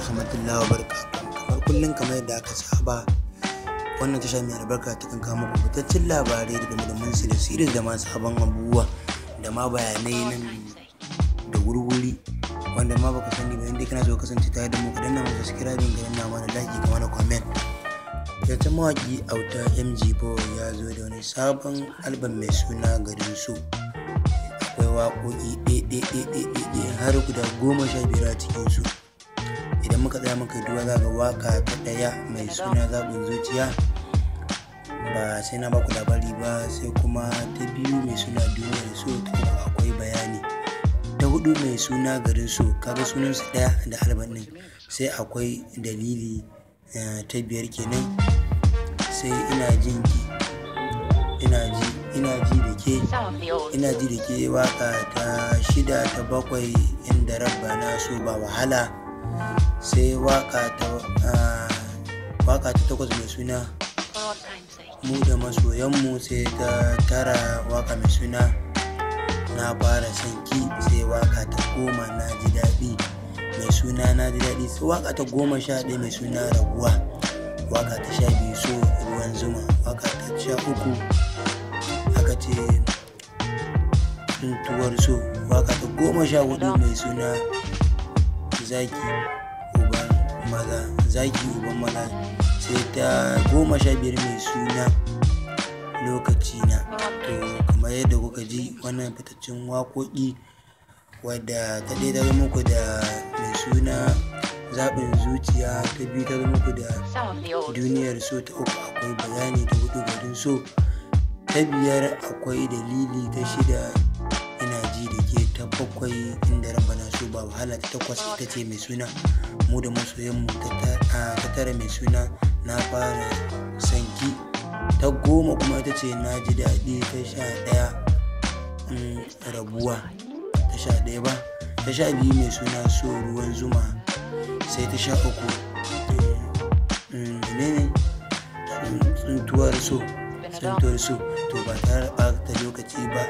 Rahmatullahi wa barakatuh. Kamar kullum, kamar yadda aka saba, wannan tasha mai albarka ta kan kawo muku fitaccen labarai da dumudumin su da series da ma sabon abubuwa da ma bayanai nan da wurwuri wanda ma baka sani ba. Inda kana so kasance tare da mu, ka danna mana subscribe, ka danna mana like, ka mana comment. Yanzu mawaki Auta MG Boy ya zo da wani sabon album mai suna Garin So. Akwai waƙoƙi ɗaya har guda 15 a cikinsu. Idan muka tsaya muka duba, za ga waka ta ɗaya mai suna Zaɓin Zuciya, ba sai na baku labari ba. Sai kuma ta biyu mai suna Duniyar So, ta uku Akwai Bayani, ta hudu mai suna Garin So, kaga sunansu ɗaya da album ɗin. Sai Akwai Dalili, ta biyar kenan. Sai Ina Jin Ki, Ina Ji da Ke, Ina Ji da Ke, waka ta shida. Ta bakwai Inda Rabba Na So Ba Wahala. Sai waka ta takwas mai suna Mu da Masoyanmu. Sai ta tara, waka mai suna Na Fara Sanki. Sai waka ta 10, Na Ji Daɗi, mai suna Na Ji Daɗi. Sai waka ta 11 mai suna Rabuwa. Waka ta 12, So Ruwan Zuma. Waka ta 13 aka ce Tsuntuwar So. Waka ta 14 mai suna Zaki Uban Maza, Zaki Uban Maza. Sai ta 15 mai suna Lokaci Na. To, kamar yadda kuka ji wannan fitaccen waƙoƙi, wadda ta ɗaya ta zo muku da mai suna Zaɓin Zuciya, ta biyu ta zo muku da Duniyar So, ta uku Akwai Bayani, ta hudu Garin So, ta biyar Akwai Dalili, ta shida Ina Ji da Ke, ta bakwai Inda Rabba Na So Ba Wahala, ta takwas ita ce mai suna Mu da Masoyanmu, ta tara mai suna Na Fara Sanki, ta 10 kuma ita ce Na Ji Daɗi, ta 11 Rabuwa, ta 11 ba, ta 12 mai suna So Ruwan Zuma, sai ta 13 menene, Tsuntuwar So, Tsuntuwar So. To, ba tare da ɓata lokaci ba,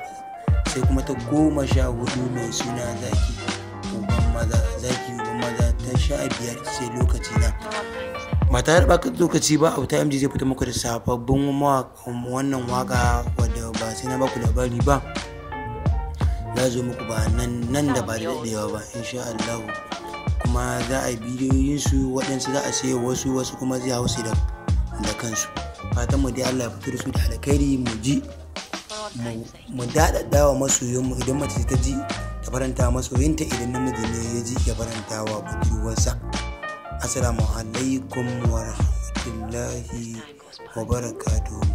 sai kuma ta 14 mai suna Zaki Uban Maza, Zaki Uban Maza, ta 15 sai Lokaci Na. Ba tare da ɓata lokaci ba, Auta MG zai fita muku da sababbin wannan waka wadda ba sai na baku labari ba. Za zo muku ba nan nan da ba da daɗewa ba, insha Allah. Kuma za a yi bidiyoyin su, waɗansu za a sayo wasu, wasu kuma zai hausu da kansu. Fatan mu dai Allah ya fito da su da alkhairi, mu ji mu daɗaɗa wa masoyanmu. Idan mace ta ji, ta faranta masoyinta, idan namiji ne ya ji, ya faranta wa budurwarsa. Assalamu alaikum wa rahmatullahi wa barakatuhu.